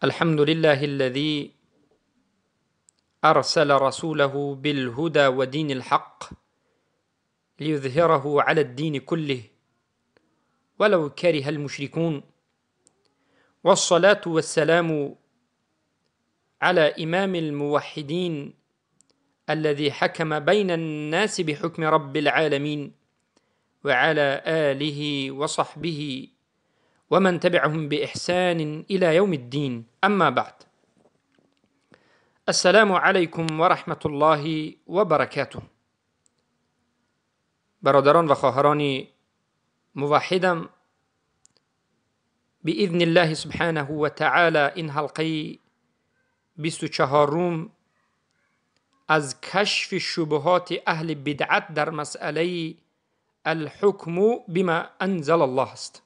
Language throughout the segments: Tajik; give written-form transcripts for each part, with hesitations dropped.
الحمد لله الذي أرسل رسوله بالهدى ودين الحق ليظهره على الدين كله ولو كره المشركون، والصلاة والسلام على إمام الموحدين الذي حكم بين الناس بحكم رب العالمين، وعلى آله وصحبه ومن تبعهم بإحسان إلى يوم الدين. أما بعد، السلام علیکم و رحمة الله و برکاته. برادران و خواهران موحدم، بإذن الله سبحانه و تعالی این حلقه 24 از کشف شبهات اهل بدعت در مسئله الحکم بما انزل الله است.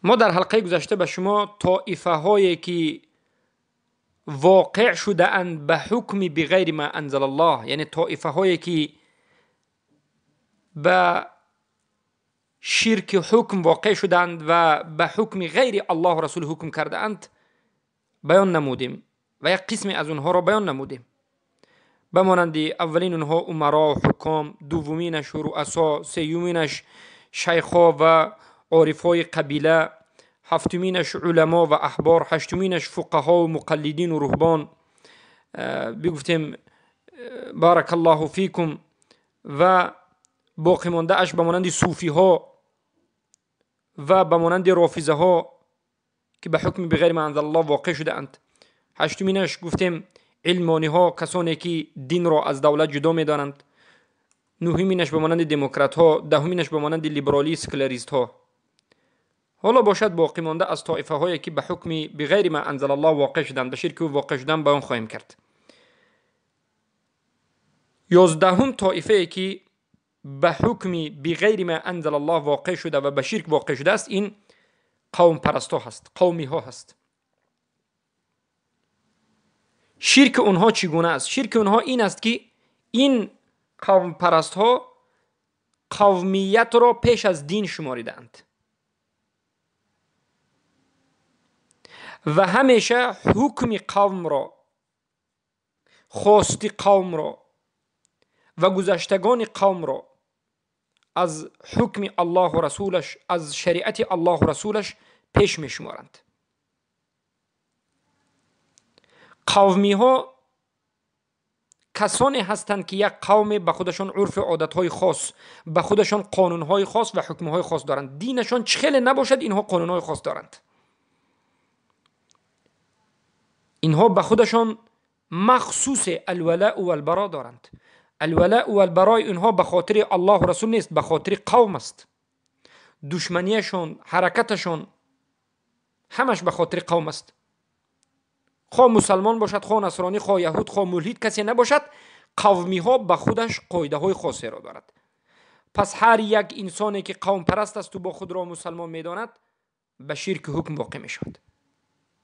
ما در حلقه گذشته به شما طائفه هایی که واقع شده اند به حکم بغیر ما انزل الله، یعنی طائفه هایی که به شرک حکم واقع شدند و به حکم غیر الله و رسول حکم کرده اند بیان نمودیم و یک قسمی از اونها را بیان نمودیم، به مانند اولین اونها امرا و حکام، دومینش رؤسا، سیومینش شیخا و عارفای قبیله، هفتمینش علما و احبار، هشتمینش فقها و مقلدین و رهبان. بگفتیم بارک الله فیکم. و باقی مانده اش به مانند صوفی ها و به مانند رافضه ها که به حکم بغیر ما انزل الله واقع شده اند. هشتمینش گفتیم علمانی ها، کسانی که دین را از دولت جدا می دانند. نهمینش به مانند دموکرات ها، دهمینش به مانند لیبرالی سکولاریست ها. حالا باشد باقی مانده از طائفه هایی که به حکم بغیر ما انزل الله واقع شدند، به شرک واقع شدن بیان خواهیم کرد. 11 طائفه که به حکم بغیر ما انزل الله واقع شده و به شرک واقع شده است، این قوم پرست ها هست، قومی ها هست. شرک اونها چگونه است؟ شرک اونها این است که این قوم پرست ها قومیت را پیش از دین شماریدند و همیشه حکم قوم را، خواست قوم را و گذشتگان قوم را از حکم الله و رسولش، از شریعت الله و رسولش پیش می شمارند. قومی ها کسانی هستند که یک قوم به خودشان عرف عادت های خاص، به خودشان قانون های خاص و حکم های خاص دارند. دینشان چه نباشد، اینها قانون های خاص دارند. اینها به خودشان مخصوص الولاء و البراء دارند. الولاء و البراء اینها به خاطر الله و رسول نیست، به خاطر قوم است. دشمنیشان، حرکتشان همش به خاطر قوم است. خواه مسلمان باشد، خواه نصرانی، خواه یهود، خواه ملحد، کسی نباشد، قومی ها به خودش قاعده های خاصی را دارد. پس هر یک انسانی که قوم پرست است و با خود را مسلمان میداند، به شرک حکم واقع می شود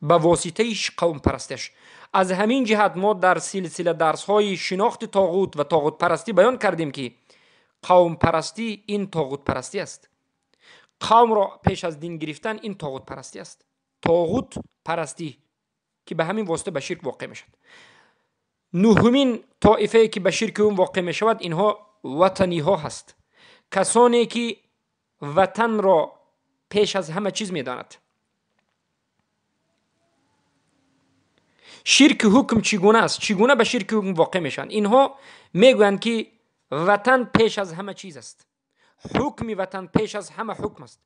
به واسطه قوم پرستش. از همین جهت ما در سلسله درس های شناخت طاغوت و طاغوت پرستی بیان کردیم که قوم پرستی این طاغوت پرستی است. قوم را پیش از دین گرفتن این طاغوت پرستی است، طاغوت پرستی که به همین واسطه به شرک واقع می شود. نهمین طائفه که به شرک اون واقع می شود، اینها وطنی ها هست، کسانی که وطن را پیش از همه چیز می داند. شرک حکم چگونه است؟ چگونه به شرک حکم واقع میشن؟ اینها میگویند که وطن پیش از همه چیز است، حکم وطن پیش از همه حکم است،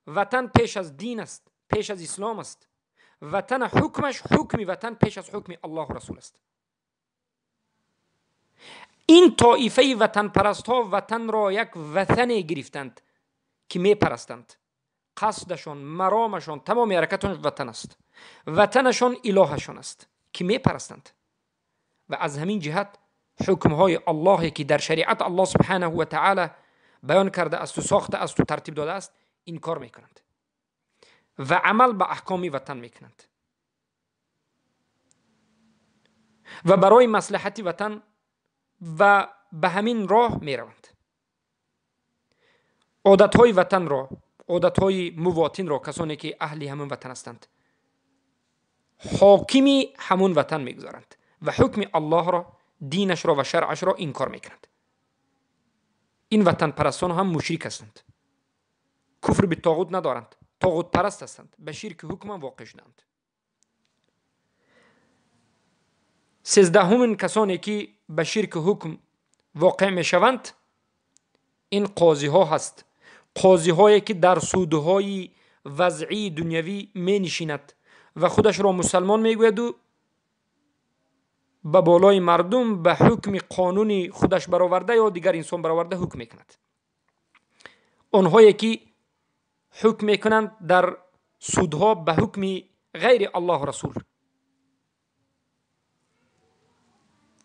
وطن پیش از دین است، پیش از اسلام است، وطن حکمش، حکم وطن پیش از حکم الله و رسول است. این طائفه وطن پرست ها وطن را یک وطن گرفتند که می پرستند. قصدشان، مرامشان، تمام حرکتشان وطن است، وطنشان الهشان است که می پرستند. و از همین جهت حکمهای الله که در شریعت الله سبحانه و تعالی بیان کرده است و ساخته است و ترتیب داده است، انکار میکنند و عمل به احکام وطن میکنند و برای مصلحت وطن و به همین راه میروند. عادتهای وطن را، عادتهای مواطن را، کسانی که اهل همون وطن هستند، حاکمی همون وطن میگذارند و حکم الله را، دینش را و شرعش را انکار میکنند. این وطن پرستان هم مشرک هستند، کفر به طاغوت ندارند، طاغوت پرست هستند، به شرک حکم هم واقع شدند. 13 کسانی که به شرک حکم واقع میشوند این قاضی ها هست، قاضی هایی که در سودهای وضعی دنیوی می نشیند و خودش را مسلمان میگوید و به بالای مردم به حکم قانونی خودش برآورده یا دیگر انسان برآورده حکم میکند. آنهایی که حکم میکنند در سودها به حکم غیر الله رسول.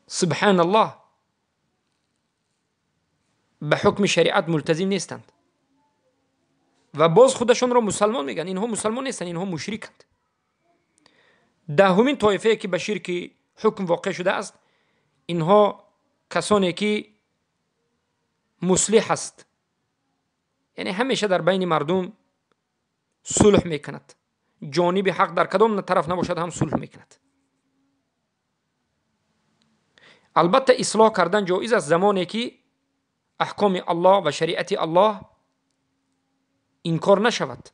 سبحان الله، به حکم شریعت ملتزم نیستند و باز خودشان را مسلمان میگن. اینها مسلمان نیستند، اینها مشرکند. 10 طایفه که به شرک حکم واقع شده است، اینها کسانی که مصلح است، یعنی همیشه در بین مردم صلح میکند، جانب حق در کدام طرف نباشد هم صلح میکند. البته اصلاح کردن جایز است زمانی که احکام الله و شریعت الله انکار نشود.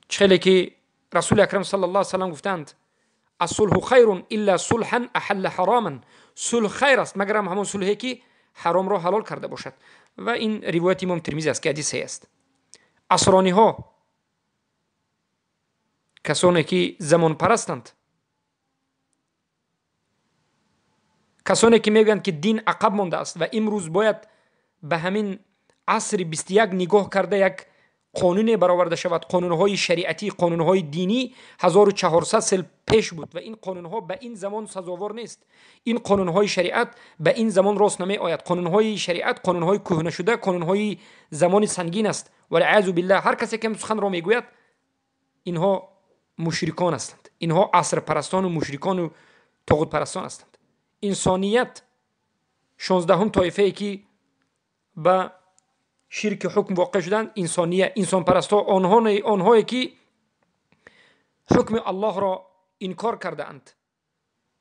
چخیلی که رسول اکرم صلی الله علیه وسلم گفتند الصلح خیر الا صلحا احل حراما، صلح خیر است مگر همون صلحی که حرام را حلال کرده باشد. و این روایت امام ترمذی است که حدیث است. عصرانی ها، کسانی که زمان پرستند، کسانی که میگویند که دین عقب مانده است و امروز باید به همین عصر 21 نگاه کرده یک قانون برآورده شود، قانونهای شریعتی، قانونهای دینی 1400 سال پیش بود و این قانونها به این زمان سزاوار نیست. این قانونهای شریعت به این زمان راست نمی آید. قانونهای شریعت قانونهای کهنه شده، قانونهای زمان سنگین است. والعیاذ بالله، هر کسی که سخن را میگوید اینها مشرکان هستند، اینها عصر پرستان و مشرکان و طاغوت پرستان هستند. انسانیت 16 طایفه ای که به شرک حکم واقع شدند، انسانیه، انسان پرست ها، آنهایی که حکم الله را انکار کرده اند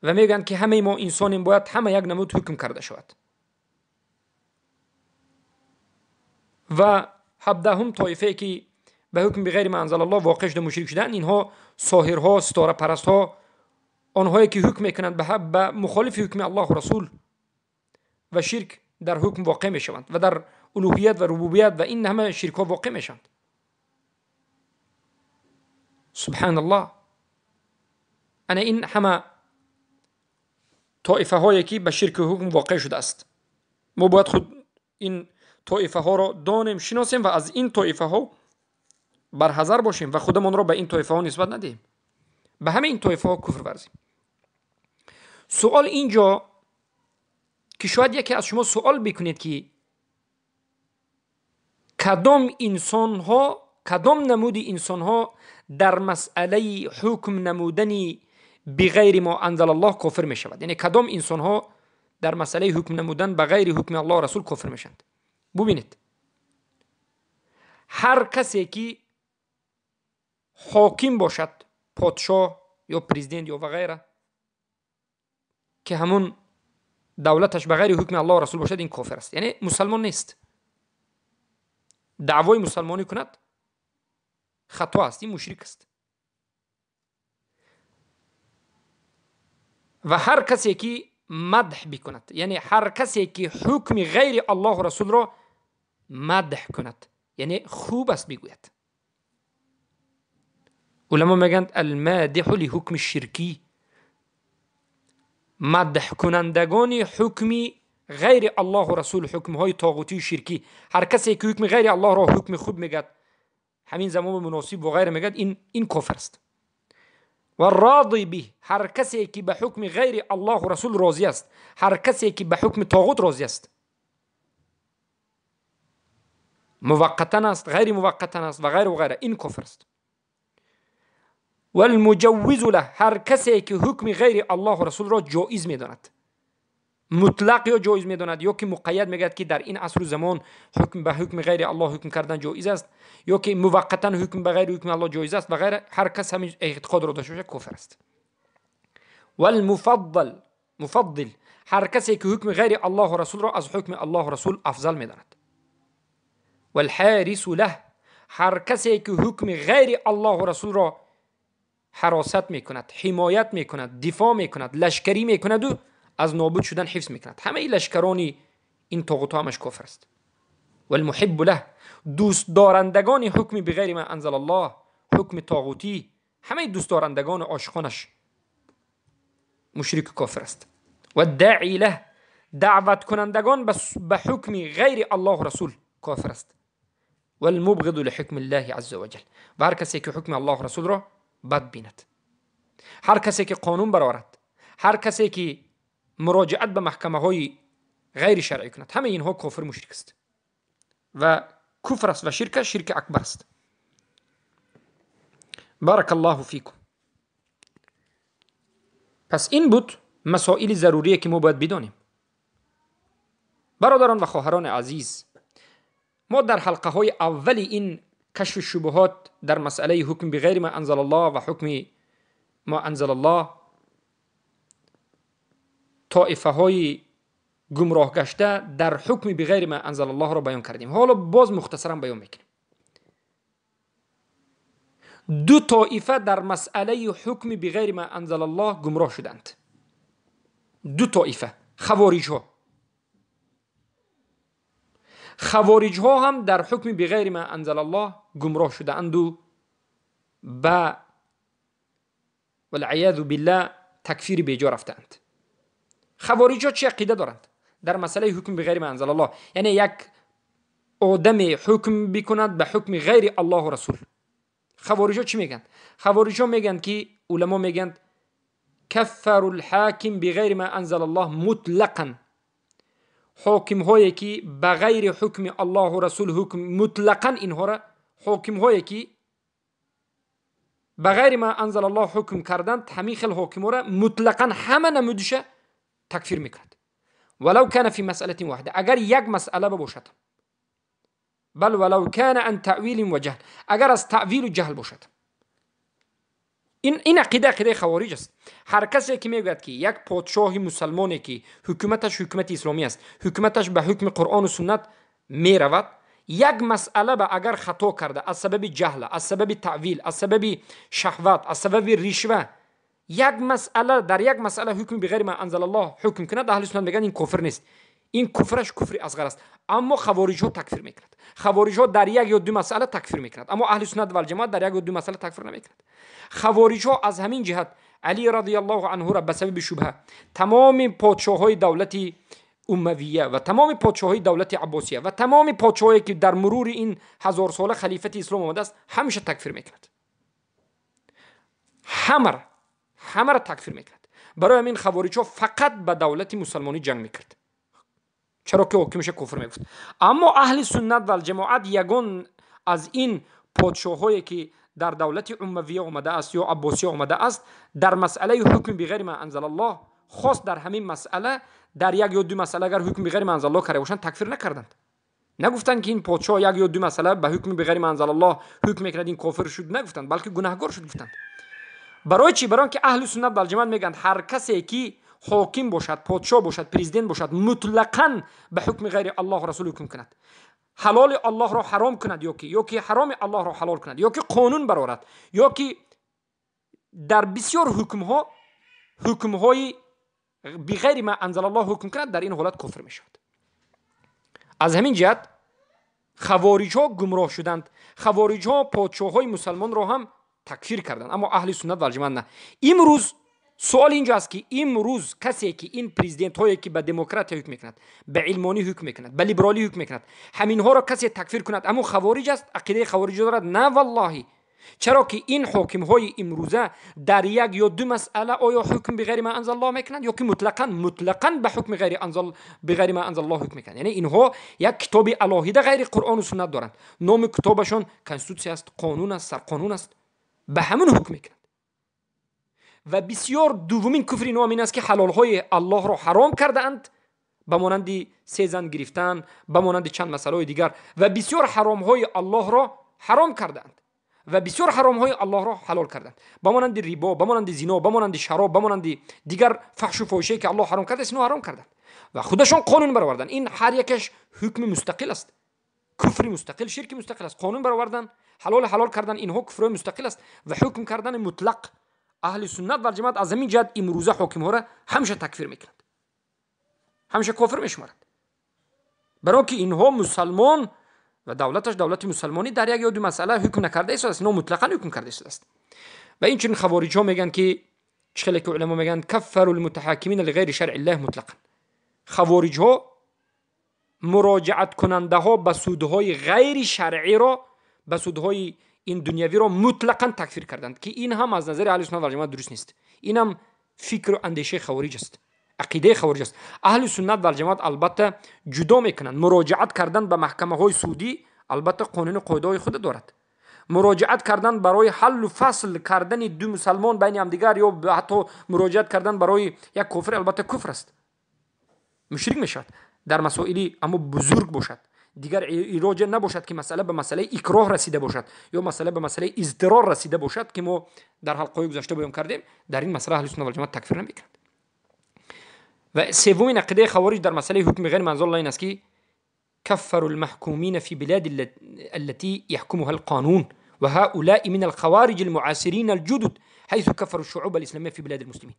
و میگن که همه ما انسانیم، باید همه یک نمود حکم کرده شود. و 17 طایفه که به حکم بغیر ما انزل الله واقع شده مشرک شدند، اینها ساحرها، ستاره پرست ها، آنهایی که حکم میکنند به مخالف حکم الله و رسول و شرک در حکم واقع میشوند و در الوهیت و ربوبیت و این همه شرک ها واقع میشوند. سبحان الله، انا این همه طایفه هایی که به شرک حکم واقع شده است، ما باید خود این طایفه ها را دانیم، شناسیم و از این طایفه ها برحذر باشیم و خودمان را به این طایفه ها نسبت ندهیم، به همه این طایفه ها کفر ورزیم. سوال اینجا که شاید یکی از شما سوال بکنید که کدام انسان ها، کدام نمود انسان ها در مسئله حکم نمودن بغیر ما انزل الله کافر می شود؟ یعنی کدام انسان ها در مسئله حکم نمودن بغیر حکم الله و رسول کافر می شوند؟ ببینید، هر کسی که حاکم باشد، پادشاه یا پرزیدنت یا غیره، که همون دولتش بغیر حکم الله و رسول باشد، این کافر است، یعنی مسلمان نیست. دعوای مسلمانی کند خطا است، این مشرک است. و هر کسی که مدح بکند، یعنی هر کسی که حکم غیر الله و رسول را مدح کند، یعنی خوب است بگوید. علما میگند المادح لحکم الشرکی، مدح کنندگان حکم غیر الله و رسول، حکم های طاغوتی شرکی، هر کسی که حکم غیر الله را حکم خوب میگد، همین زمان مناسب و غیر میگد، این کفر است. و راضی به، هر کسی که به حکم غیر الله و رسول راضی است، هر کسی که به حکم طاغوت راضی است، موقتا است، غیر موقتا است و غیر و غیره، این کفر است. والمجوز له، هر کسی که حکم غیر الله و رسول را جایز میداند، Мутлақ ё ҷоиз медонад, ё ки муқайяд мегӯяд, ки дар ин асру замон ҳукм ба ҳукми ғайри Аллоҳ ҳукм кардан ҷоиз аст, ё ки муваққатан ҳукм ба ғайри ҳукми Аллоҳ ҷоиз аст ва ғайра. Ҳар кас ҳамин эътиқодро дошта бошад, кофир аст. Валмуфаддал, муфаддил, ҳар касе ки ҳукми ғайри Аллоҳу расулро аз ҳукми Аллоҳу расул афзал медонад. Валҳарису лаҳ, ҳар касе ки ҳукми ғайри Аллоҳу расулро ҳаросат мекунад, ҳимоят мекунад, дифоъ мекунад, лашкарӣ мекунаду аз нобуд шудан ҳифз мекунад. Ҳамаи лашкарони ин тоғутҳо ҳамаш кофир аст. Валмуҳиббу лаҳ, дӯстдорандагони ҳукми биғайри ма анзалаллоҳ, ҳукми тоғутӣ, ҳамаи дӯстдорандагони ошиқонаш мушрику кофир аст. Ваддаъи лаҳ, даъваткунандагон ба ҳукми ғайри Аллоҳу расул кофир аст. Валмубғиду лиҳукми Аллоҳи азза ва ҷал, ва ҳар касе ки ҳукми Аллоҳу расулро бад бинад, ҳар касе ки қонун барорад, ҳар касе ки муроҷиат ба маҳкамаҳои ғайри шаръӣ кунад, ҳамаи инҳо кофир мушрик аст ва куфр аст ва ширк аст, ширки акбар аст. Барака Аллоҳу фикум. Пас ин буд масоили зарурие ки мо бояд бидонем. Бародарон ва хоҳарони азиз, мо дар ҳалқаҳои аввали ин кашфи шубҳот дар масъалаи ҳукм биғайри ма анзалаллоҳ ва ҳукми ма анзалаллоҳ тоифаҳои гумроҳ гашта дар ҳукми биғайри ма анзалаллоҳро баён кардем. Ҳоло боз мухтасаран баён мекунем. Ду тоифа дар масъалаи ҳукми биғайри ма анзалаллоҳ гумроҳ шуданд. Ду тоифа, хавориҷҳо. Хавориҷҳо ҳам дар ҳукми биғайри ма анзалаллоҳ гумроҳ шудаанду ба валъиязу биллаҳ такфири беҷо рафтаанд. Хавориҷҳо чӣ ақида доранд дар масъалаи ҳукм биғайри ма анзалаллоҳ? Яъне як одаме ҳукм бикунад ба ҳукми ғайри Аллоҳу расул. Хавориҷҳо чӣ мегӯянд? Хавориҷҳо мегӯянд ки уламо мегӯянд каффару лҳоким биғайри ма анзалаллоҳ мутлақан. Ҳокимҳое ки ба ғайри ҳукми Аллоҳу расул ҳукм мутлақан, инҳоро ҳокимҳое ки ба ғайри ма анзалаллоҳ ҳукм карданд, ҳамин хел ҳокимҳоро мутлақан ҳама намудиша такфир мекунад. Валав кана фи масъалатин воҳида, агар як масъала бошад, бал валав кана ан таъвилин ва ҷаҳл, агар аз таъвилу ҷаҳл бошад. Ин ақида ақидаи хавориҷ аст. Ҳар касе ки мегӯяд ки як подшоҳи мусалмоне ки ҳукуматаш ҳукумати исломӣ аст, ҳукуматаш ба ҳукми Қуръону суннат меравад, як масъала ба агар хато карда аз сабаби ҷаҳла, аз сабаби таъвил, аз сабаби шаҳват, аз сабаби ришва, як масъала дар як масъала ҳукми биғайри ма анзалаллоҳ ҳукм кунад, аҳли суннат мегӯянд ин кофир нест, ин куфраш куфри асғар аст. Аммо хавориҷҳо такфир мекунад. Хавориҷҳо дар як ё ду масъала такфир мекунад, аммо аҳли суннат валҷамоат дар як ё ду масъала такфир намекунад. Хавориҷҳо аз ҳамин ҷиҳат Али радиаллоҳу анҳура ба сабаби шубҳа тамоми подшоҳҳои давлати умавия ва тамоми подшоҳҳои давлати аббосия ва тамоми подшоҳое ки дар мурури ин ҳазорсола халифати ислом омадааст, ҳамеша такфир мекунад. Ҳамаро такфир мекунад. Барои ҳамин хавориҷҳо фақат ба давлати мусалмонӣ ҷанг мекард, чаро ки ҳокимаша куфр мегуфт. Аммо аҳли суннат валҷамоат ягон аз ин подшоҳҳое ки дар давлати умавия омадааст ё аббосия омадааст, дар масъалаи ҳукми биғайри ма анзалаллоҳ, хос дар ҳамин масъала дар як ё ду масъала агар ҳукми биғайри ма анзалаллоҳ карда бошанд, такфир накарданд. Нагуфтанд ки ин подшоҳ як ё ду масъала ба ҳукми биғайри ма анзалаллоҳ ҳукм мекунад, ин кофир шуд нагуфтанд, балки гунаҳгор шуд гуфтанд. Барои чӣ? Барои он ки аҳли суннат валҷамоат мегӯянд ҳар касе ки ҳоким бошад, подшоҳ бошад, президент бошад, мутлақан ба ҳукми ғайри Аллоҳ расул ҳукм кунад, ҳалоли Аллоҳро ҳаром кунад, ё ки ҳароми Аллоҳро ҳалол кунад, ё ки қонун барорад, ё ки дар бисёр ҳукмҳо ҳукмҳои биғайри ма анзалаллоҳ ҳукм кунад, дар ин ҳолат кофир мешавад. Аз ҳамин ҷиҳат хавориҷҳо гумроҳ шуданд. Хавориҷҳо подшоҳҳои мусалмонро ҳам такфир карданд, аммо аҳли суннат валҷамоат на. Имрӯз суол инҷо аст ки имрӯз касе ки ин президентҳое ки ба демократия ҳукм мекунад, ба илмонӣ ҳукм мекунад, ба либералӣ ҳукм мекунад, ҳаминҳоро касе такфир кунад, ҳамун хавориҷ аст, ақидаи хавориҷ дорад? На валлоҳи. Чаро ки ин ҳокимҳои имрӯза дар як ё ду масъала оё ҳукм биғайри ма анзалаллоҳ мекунанд, ё ки мутлақан ба ҳукми биғайри ма анзалаллоҳ ҳукм мекунанд? Яъне инҳо як китоби алоҳида ғайри Қуръону суннат доранд. Номи китобашон конститутсия аст, қонун аст, сарқонун аст, ба ҳамун ҳукм мекунанд. Ва бисёр дуввумин куфри инҳо ин аст ки ҳалолҳои Аллоҳро ҳаром кардаанд. ба монанди се зан гирифтан, ба монанди чанд масъалаҳои дигар, ва бисёр ҳаромҳои Аллоҳро ҳаром кардаанд ва бисёр ҳаромҳои Аллоҳро ҳалол карданд, ба монанди рибо, ба монанди зино, ба монанди шароб, ба монанди дигар фаҳшу фоҳишае ки Аллоҳ ҳаром кардааст, инҳо ҳаром карданд ва худашон қонун бароварданд. Ин ҳар якаш ҳукми мустақил аст, куфри мустақил, ширки мустақил аст. Қонун баровардан, ҳалол ҳалол кардан, инҳо куфрҳои мустақил аст ва ҳукм кардани мутлақ. Аҳли суннат вал ҷамоат аз ҳамин ҷиҳат имрӯза ҳокимҳоро ҳамеша такфир мекунанд, ҳамеша кофир мешуморанд, барои ки инҳо мусалмон ва давлаташ давлати мусалмонӣ дар як ё ду масъала ҳукм накарда истодааст, инҳо мутлақан ҳукм карда истодааст. Ва инчунин хавориҷҳо мегӯянд ки чӣ хеле ки уламо мегӯянд каффару лмутаҳакимина лиғайри шаръи ллаҳ мутлақан. Хавориҷҳо муроҷиаткунандаҳо ба судҳои ғайри шаръиро, ба судҳои ин дунявиро мутлақан такфир карданд, ки ин ҳам аз назари аҳли суннат вал ҷамоат дуруст нест. Ин ҳам фикру андешаи хавориҷ аст, ақидаи хавориҷ аст. Аҳли суннат вал ҷамоат албатта ҷудо мекунанд. Муроҷиат кардан ба маҳкамаҳои судӣ албатта қонуну қоидаҳои худа дорад. Муроҷиат кардан барои ҳаллу фасл кардани ду мусалмон байни ҳамдигар ё ҳатто муроҷиат кардан барои як кофир албатта куфр аст, мушрик мешавад. Дар масоили аммо бузург бошад, дигар ироҷа набошад ки масъала ба масъалаи икроҳ расида бошад ё масъала ба масъалаи издирор расида бошад, ки мо дар ҳалқаҳои гузашта баён кардем, дар ин масъала аҳли суннат вал ҷамоат такфир намекунад. Ва севумин ақидаи хавориҷ дар масъалаи ҳукми ғайри манзалаллоҳ ин аст ки كفروا المحكومين في بلاد التي يحكمها القانون، وهؤلاء من الخوارج المعاصرين الجدد حيث كفروا الشعوب الإسلامية في بلاد المسلمين.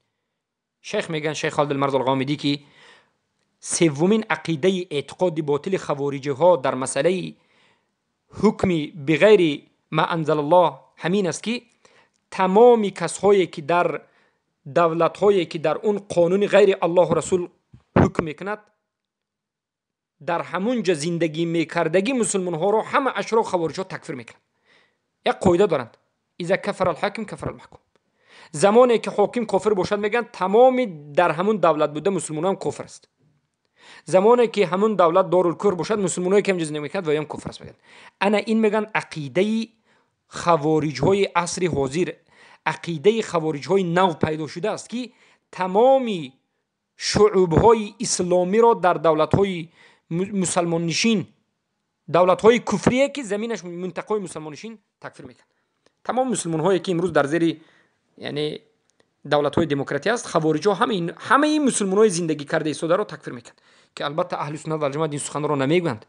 شیخ میگن، شیخ خالد المرز الغامدی، که سومین عقیده اعتقاد باطل خوارج ها در مسئله حکم بغیر ما انزل الله همین است که تمام کسایی که در دولت هایی که در اون قانون غیر الله و رسول حکم میکند، در همونجا زندگی میکردگی مسلمان ها رو همه اشرا خوارج ها تکفیر میکنند. یک قاعده دارند، اذا کفر الحاکم کفر المحکوم. زمانی که حاکم کافر باشد میگن تمام در همون دولت بوده مسلمان هم کافر است. زمانی که همون دولت دارالکفر باشد مسلمانایی که همجا زندگی میکنند و هم کفر است میگن. انا این میگن عقیده خوارج های عصر حاضر، عقیده خوارج های نو پیدا شده است که تمام شعوب های اسلامی را در دولت های مسلمان نشین، دولت های کفریه که زمینش منطقه مسلمان نشین تکفیر میکنند. تمام مسلمان هایی که امروز در زیر یعنی دولت های دموکراتی است، خوارج ها همه این مسلمان های زندگی کرده ایستاده را تکفیر میکنند، که البته اهل سنت و جماعت این سخن را نمیگویند.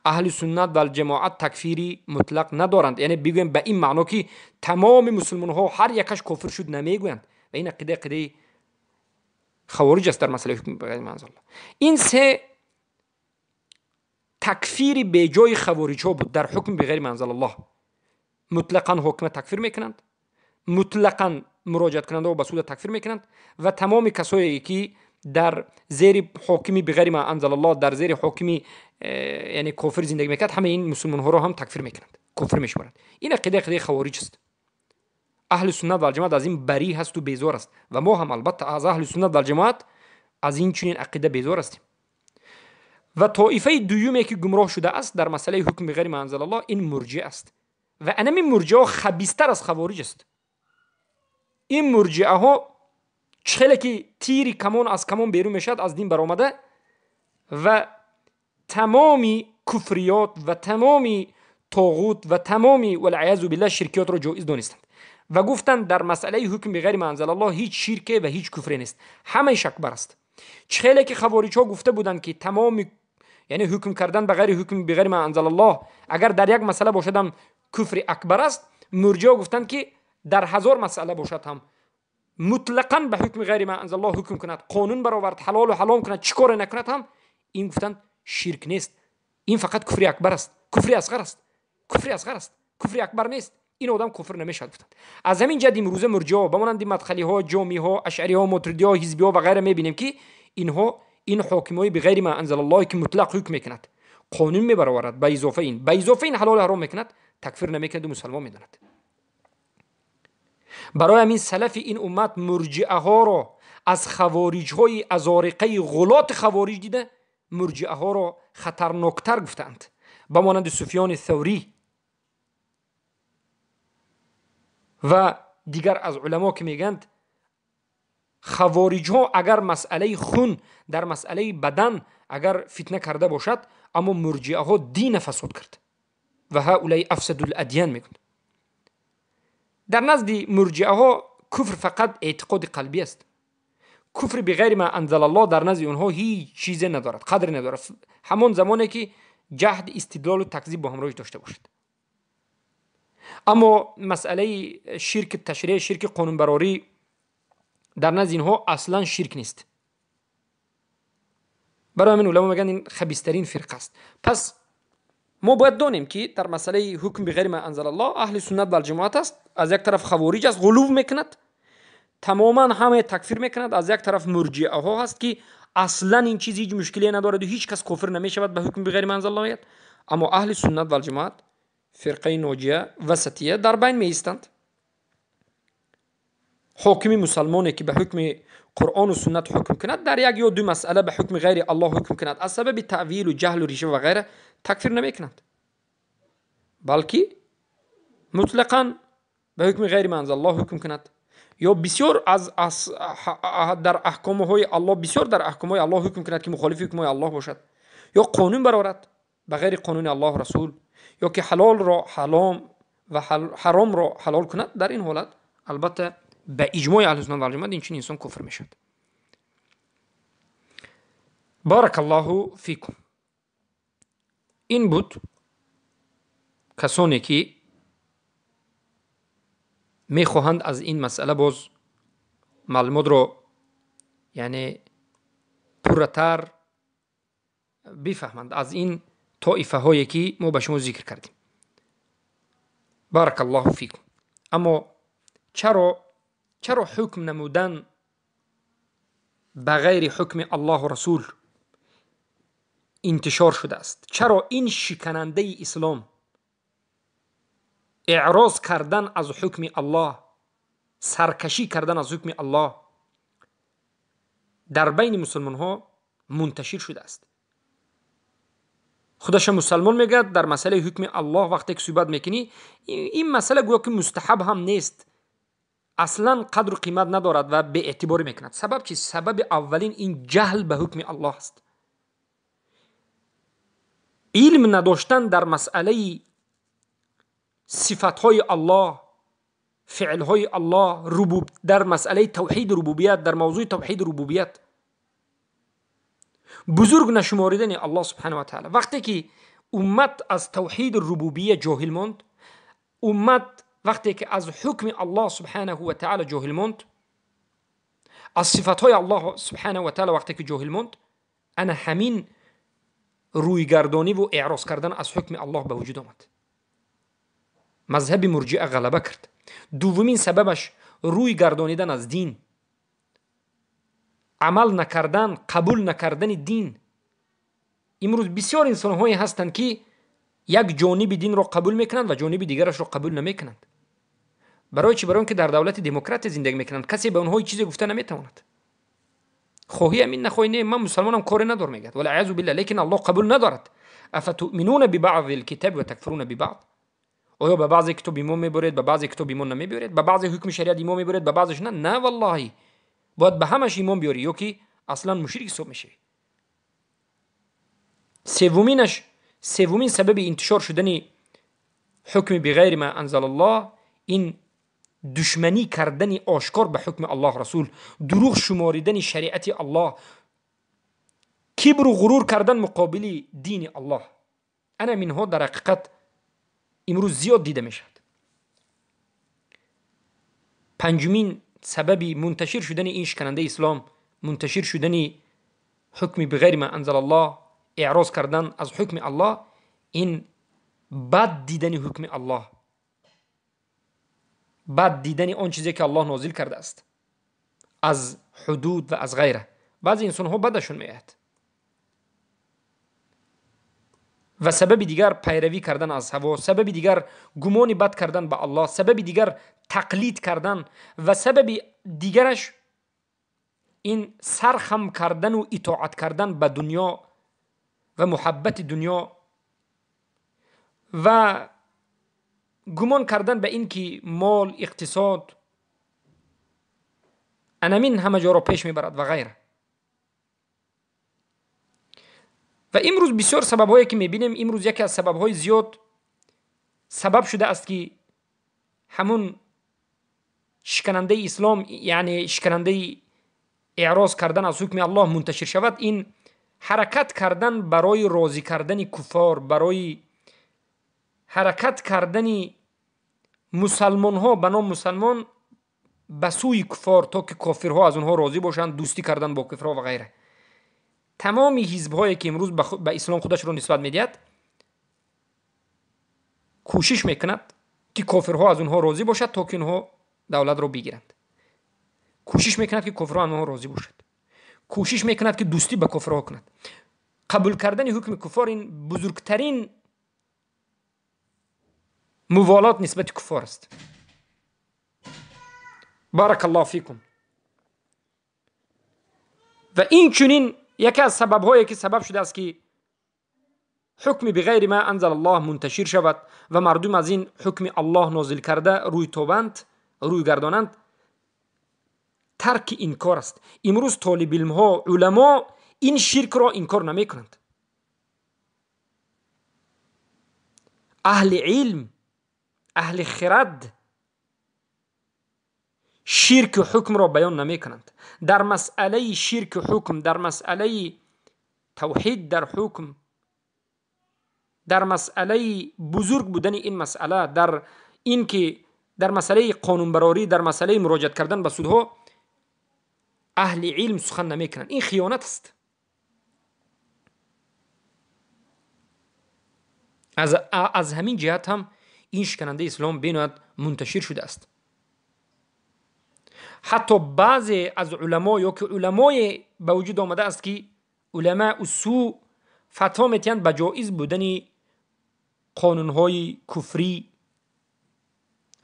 اهل سنت و جماعت تکفیری مطلق ندارند، یعنی بگویم به این معنا که تمام مسلمان ها هر یکش کافر شد نمیگویند و این عقیده خوارج است در مسئله حکم بغیر منزل. این سه تکفیر به جای خوارج ها بود در حکم بغیر منزل الله. مطلقا حکم تکفیر میکنند، مطلقا مراجعت کننده و به سود تکفیر میکنند و تمام کسایی که در زیر حاکمی بغیر ما انزل الله، در زیر حاکمی یعنی کافر زندگی میکرد، همه این مسلمان ها رو هم تکفیر میکنند، کافر میشمارند. این عقیده خوارج است. اهل سنت و جماعت از این بری هست و بیزار است و ما هم البته از اهل سنت و جماعت از این چنین عقیده بیزار هستیم. و طایفه دومی که گمراه شده است در مسئله حکم بغیر ما انزل الله این مرجئه است و انمی مرجئه خبیث‌تر از خوارج است. این مرجئه ها چخیلی که تیری کمان از کمان بیرون میشد از دین برآمده و تمامی کفریات و تمامی طاغوت و تمامی والعیاذ بالله شرکیات را جایز دانستند و گفتند در مسئله حکم بغیر ما انزل الله هیچ شرک و هیچ کفری نیست، همه اکبر است. چخیلی که خوارج ها گفته بودند که تمام یعنی حکم کردن بغیر حکم بغیر ما انزل الله اگر در یک مسئله باشد هم کفر اکبر است، مرجئه گفتند که در هزار مسئله باشد هم مطلقا به حکم غیر ما انزل الله حکم کند، قانون برآورد، حلال و حرام کند، چیکار نکند هم این گفتند شرک نیست، این فقط کفر اکبر است، کفر اصغر است، کفر اصغر است، کفر اکبر نیست، این آدم کفر نمیشد گفتند. از همین جد امروزه مرجئه به مانند مدخلی ها، جامی ها، اشعری ها، ماتریدی ها، حزبی ها و غیره میبینیم که اینها این حاکمای به غیر ما انزل الله که مطلق حکم میکند، قانون میبرآورد، به اضافه این حلال و حرام میکند، تکفیر نمیکند و مسلمان میداند. برای همین سلف این امت مرجئه ها را از خوارج های ازارقه غلات خوارج دیده، مرجئه ها را خطرناکتر گفتند، به مانند سفیان ثوری و دیگر از علما که میگند Хавориҷҳо агар масъалаи хун дар масъалаи бадан агар фитна карда бошад, аммо мурҷиаҳо дина фасод кард ва ҳаулаи афсадул адян мегӯянд. Дар назди мурҷиаҳо куфр фақат эътиқоди қалбӣ аст. Куфр биғайри ма анзалаллоҳ дар назди онҳо ҳеҷ чизе надорад, қадре надорад, ҳамон замоне ки ҷаҳд, истидлолу такзиб бо ҳамроҳиш дошта бошад. Аммо масъалаи ширки ташриъ, ширки қонунбарорӣ дар назди инҳо аслан ширк нест. Барои ҳамин уламо мегӯянд ин хабистарин фирқа аст. Пас мо бояд донем ки дар масъалаи ҳукм биғайри ма анзалаллоҳ аҳли суннат валҷамоат аст. Аз як тараф хавориҷ аст, ғулув мекунад, тамоман ҳамаи такфир мекунад. Аз як тараф мурҷиаҳо ҳаст ки аслан ин чиз ҳеҷ мушкиле надорад ва ҳеҷ кас кофир намешавад ба ҳукм биғайри ма анзалаллоҳ мегӯяд. Аммо аҳли суннат валҷамоат фирқаи ноҷия васатия дар байн меистанд. Ҳокими мусалмоне ки ба ҳукми қуръону суннат ҳукм кунад, дар як ё ду масъала ба ҳукми ғайри Аллоҳ ҳукм кунад, аз сабаби таъвилу ҷаҳлу риша ва ғайра такфир намекунад, балки мутлақан ба ҳукми ғайри ма анзалаллоҳ ҳукм кунад. Ё бисёр дар аҳкомҳои Аллоҳ, бисёр дар аҳкомҳои Аллоҳ ҳукм кунад ки мухолифи ҳукмҳои Аллоҳ бошад, ё қонун барорад ба ғайри қонуни Аллоҳ расул, ё ки ҳалолро ҳалом ва ҳаромро ҳалол кунад. Дар ин ҳолат албатта ба иҷмои аҳли суннат вал ҷамоат ин чунин инсон куфр мешавад. Баракаллоҳу фикум. Ин буд касоне ки мехоҳанд аз ин масъала боз маълумотро яъне пурратар бифаҳманд аз ин тоифаҳое ки мо ба шумо зикр кардем. Баракаллоҳу фикум. Аммо чаро ҳукм намудан ба ғайри ҳукми Аллоҳу расул интишор шудааст? Чаро ин шиканандаи ислом, эъроз кардан аз ҳукми Аллоҳ, саркашӣ кардан аз ҳукми Аллоҳ дар байни мусулмонҳо мунташир шудааст? Худаша мусалмон мегӯяд, дар масъалаи ҳукми Аллоҳ вақте ки суҳбат мекунӣ, ин масъала гӯё ки мустаҳаб ҳам нест, аслан қадру қимат надорад ва беэътиборӣ мекунад. Сабаб чист? Сабаби аввалин ин ҷаҳл ба ҳукми Аллоҳ аст. Илм надоштан дар масъалаи сифатҳои Аллоҳ, феълҳои Аллоҳ, дар масъалаи тавҳиди рубубият, дар мавзӯи тавҳиди рубубият бузург нашуморидани Аллоҳ субҳанаҳу ва таъала. Вақте ки уммат аз тавҳиди рубубия ҷоҳил монд, уммат вақте ки аз ҳукми Аллоҳ субҳанаҳу ва таъала ҷоҳил монд, аз сифатҳои Аллоҳ субҳанаҳу ва таъала вақте ки ҷоҳил монд, ана ҳамин рӯйгардониву эъроз кардан аз ҳукми Аллоҳ ба вуҷуд омад. Мазҳаби мурҷиа ғалаба кард. Дуввумин сабабаш рӯй гардонидан аз дин, амал накардан, қабул накардани дин. Имрӯз бисёр инсонҳое ҳастанд ки як ҷониби динро қабул мекунанд ва ҷониби дигарашро қабул намекунанд. Барои чӣ? Барои он ки дар давлати демократия зиндагӣ мекунанд, касе ба онҳо чизе гуфта наметавонад. Хоҳӣ амин, нахоҳӣ не, ман мусалмонам, коре надор мегӯяд. Валаъязу билла, лекин Аллоҳ қабул надорад. Афатуъминуна бибаъзи лкитаби ва такфуруна бибаъд. Оё ба баъзе китоб имон меборед, ба баъзе китоб имон намебиёред? Ба баъзе ҳукми шариат имон меборед, ба баъзеш на? На валлоҳи, бояд ба ҳамаш имон биёрӣ, ё ки аслан мушрик ҳисоб мешавӣ. Севумин сабаби интишор шудани ҳукми биғайри ма анзалаллоҳ ин душманӣ кардани ошкор ба ҳукми Аллоҳ расул, дурӯғ шуморидани шариати Аллоҳ, кибру ғурур кардан муқобили дини Аллоҳ. Ана минҳо дар ҳақиқат имрӯз зиёд дида мешавад. Панҷумин сабаби мунташир шудани ин шиканандаи ислом, мунташир шудани ҳукми биғайри ма анзалаллоҳ, эъроз кардан аз ҳукми Аллоҳ, ин бад дидани ҳукми Аллоҳ, бад дидани он чизе ки Аллоҳ нозил кардааст аз ҳудуд ва аз ғайра. Баъзе инсонҳо бадашон меояд. Ва сабаби дигар пайравӣ кардан аз ҳаво, сабаби дигар гумони бад кардан ба Аллоҳ, сабаби дигар тақлид кардан ва сабаби дигараш ин сархам кардану итоат кардан ба дунё ва муҳаббати дунё ва гумон кардан ба ин ки мол, иқтисод Анамин ҳама ҷоро пеш мебарад ва ғайра. Ва имрӯз бисёр сабабҳое ки мебинем, имрӯз яке аз сабабҳои зиёд сабаб шуда аст ки ҳамун шиканандаи ислом, яъне шиканандаи эъроз кардан аз ҳукми Аллоҳ мунташир шавад, ин ҳаракат кардан барои розӣ кардани куффор, барои ҳаракат кардани мусалмонҳо ба ном мусалмон ба сӯи куффор, то ки кофирҳо аз онҳо розӣ бошанд, дӯстӣ кардан бо куфрҳо ва ғайра. Тамоми ҳизбҳое ки имрӯз ба ислом худашро нисбат медиҳад, кӯшиш мекунад ки кофирҳо аз онҳо розӣ бошад, то ки онҳо давлатро бигиранд. Кӯшиш мекунад ки кофирҳо аз онҳо розӣ бошад. Кӯшиш мекунад ки дӯстӣ ба кофирҳо кунад. Қабул кардани ҳукми куффор ин бузургтарин муволот нисбати куффор аст. Барак Аллоҳ фикум. Ва инчунин яке аз сабабҳое ки сабаб шудааст ки ҳукми биғайри ма анзал Аллоҳ мунташир шавад ва мардум аз ин ҳукми Аллоҳ нозил карда рӯй тобанд, рӯй гардонанд, тарки инкор аст. Имрӯз толибилмҳо, уламо ин ширкро инкор намекунанд. Аҳли илм, аҳли хирад ширку ҳукмро баён намекунанд. Дар масъалаи ширку ҳукм, дар масъалаи тавҳид дар ҳукм, дар масъалаи бузург будани ин масъала, дар ин ки дар масъалаи қонунбарорӣ, дар масъалаи муроҷиат кардан ба судҳо аҳли илм сухан намекунанд. Ин хиёнат аст. Аз ҳамин ҷиҳат ҳам ин шиканандаи ислом бениҳоят мунташир шудааст. Ҳатто баъзе аз уламо ё ки уламое ба вуҷуд омадааст ки уламаи сӯ фатво метиҳанд ба ҷоиз будани қонунҳои куфрӣ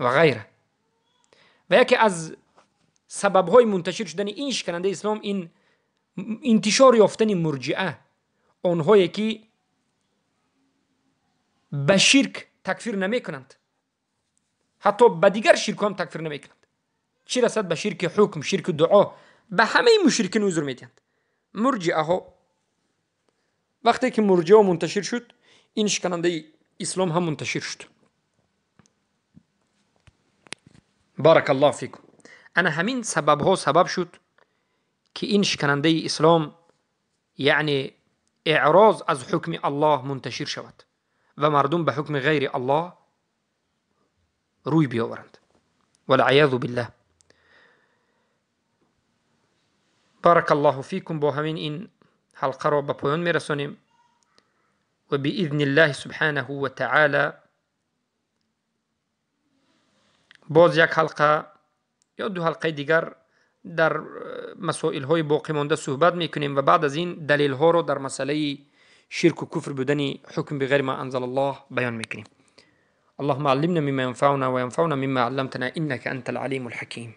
ва ғайра. Ва яке аз сабабҳои мунташир шудани ин шиканандаи ислом ин интишор ёфтани мурҷиа, онҳое ки ба ширк такфир намекунанд, ҳатто ба дигар ширкҳо ҳам такфир намекунанд. Чӣ расад ба ширки ҳукм, ширки дуо, ба ҳамаи мушрикин узр медиҳанд. Мурҷиаҳо вақте ки мурҷиаҳо мунташир шуд, ин шиканандаи ислом ҳам мунташир шуд. Барак Аллоҳ фикум. Ана ҳамин сабабҳо сабаб шуд ки ин шиканандаи ислом, яъне эъроз аз ҳукми Аллоҳ мунташир шавад ва мардум ба ҳукми ғайри Аллоҳ рӯй биёваранд. Валъаязу биллаҳ. Барак Аллоҳу фикум. Бо ҳамин ин ҳалқаро ба поён мерасонем ва биизни Аллоҳи субҳанаҳу ва таъала боз як ҳалқа ё ду ҳалқаи дигар дар масоилҳои боқӣ монда суҳбат мекунем ва баъд аз ин далелҳоро дар масъалаи ширку куфр будани ҳукм биғайри ма анзал Аллоҳ баён мекунем. اللهم علمنا مما ينفعنا وينفعنا مما علمتنا إنك أنت العليم الحكيم.